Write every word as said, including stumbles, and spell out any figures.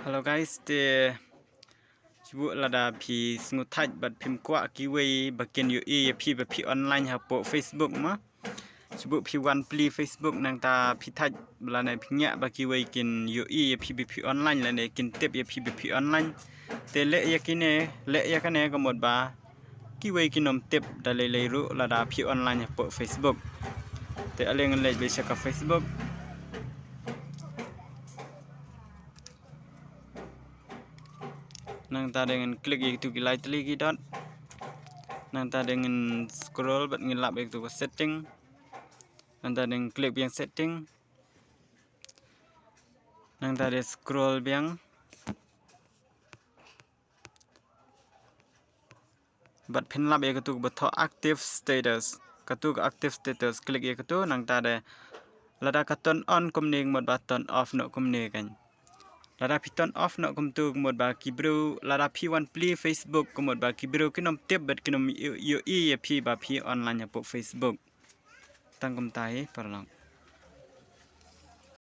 Hello guys, te shu buh lada phi sngewthait bad phim kwah kiwei ba kin ïohi ïa phi ba phi online hapoh Facebook ma. Shu buh phi wan plie Facebook nangta phi thait lane phi ñiah ba kiwei kin ïohi ïa phi ba phi online lane kin tip ïa phi ba phi online. Te leh ïa kine, leh ïa kane ka mut ba kiwei kin ym tip da lei lei ruh lada phi online hapoh Facebook. Te ale ngan leit beit sha ka Facebook. Nangta de ngan click ïa kitu ki lai tylli ki dot. Nangta de ngan scroll bad ngan lap ïa kitu ka setting. Nangta de ngan click biang setting. Nangta de scroll biang. Bad phin lap ïa katu kaba thoh active status. Katu ka active status, click ïa katu nangta de lada ka turn on kumne ka mut ba turn off noh kumne kan. Lada phi turn off noh kumtu ka mut ba ki briew, lada phi wan plie Facebook ka mut ba ki briew kin ym tip bad kin ym ïoh-, ïohi ïa phi ba phi online hapoh Facebook. Tang kumta hi paralok.